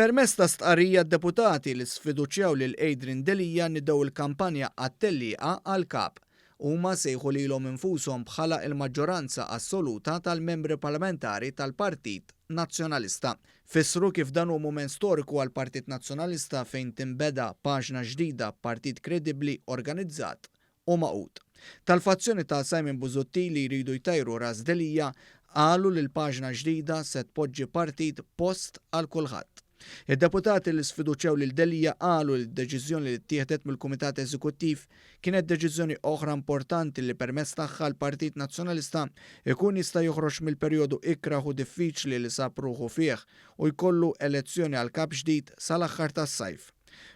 Permezz ta' stqarrija d-deputati li sfiduċjaw lil Adrian Delia nidew il-kampanja għat-tellieqa għall-Kap. Huma sejħu lilhom infushom bħala il-maġġoranza assoluta tal-membri parlamentari tal-Partit Nazzjonalista. Fissru kif dan hu mument storiku għall-Partit Nazzjonalista fejn tinbeda paġna ġdida b'partit kredibbli, organizzat u magħqud. Tal-fazzjoni ta' Simon Busuttil li jridu jtajru ras Delia qalu li l-paġna ġdida se tpoġġi partit post għal kulħadd. Id-deputati li sfiduċjaw lil Delia qalu li d-deċiżjoni li ttieħdet mill-Kumitat Eżekuttiv kienet deċiżjoni oħra importanti li permezz tagħha l-Partit Nazzjonalista jkun jista' joħroġ mill-perjodu ikrah u diffiċli li sab ruħu fih u jkollu elezzjoni għal kap ġdid sal-aħħar tas-sajf.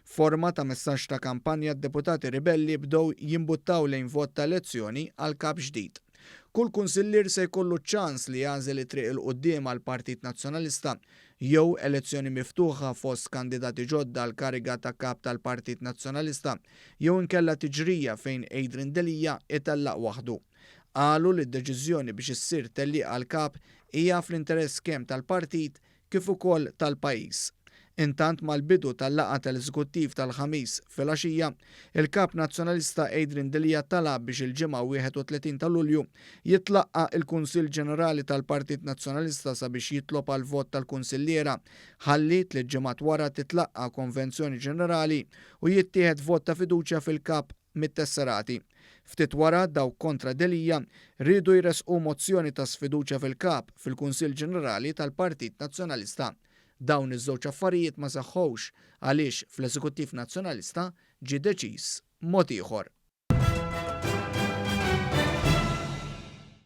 F'forma ta' messaġġ ta' kampanja d-deputati ribelli bdew jimbuttaw lejn vot ta' elezzjoni għal kap ġdid. Kull kunsillier se jkollu ċ-ċans li jagħżel it-triq 'il quddiem għall-Partit Nazzjonalista, jew elezzjoni miftuħa fost kandidati ġodda għall-kariga ta' kap tal-Partit Nazzjonalista, jew inkella tiġrija fejn Adrian Delia itellaq waħdu. Qalu li d-deċiżjoni biex issir tellieqa għall-kap hija fl-interess kemm tal-partit kif ukoll tal-pajjiż. Intant mal-bidu tal-laqgħa tal-Eżekuttiv tal-Ħamis filgħaxija, il-Kap Nazzjonalista Adrian Delia talab biex il-Ġimgħa 31 ta' Lulju jitlaqqa' il-Kunsill Ġenerali tal-Partit Nazzjonalista sabiex jitlob għal vot tal-kunsilliera ħalli tliet ġimgħat wara titlaqqa' Konvenzjoni Ġenerali u jittieħed vot ta' fiduċja fil-Kap mit-tesserati. Ftit wara, dawk kontra Delia riedu jressqu mozzjoni ta' sfiduċja fil-Kap fil-Kunsill Ġenerali tal-Partit Nazzjonalista. Dawn iż-żewġ affarijiet ma seħħux għaliex fl-Eżekuttiv Nazzjonalista ġie deċiż mod ieħor.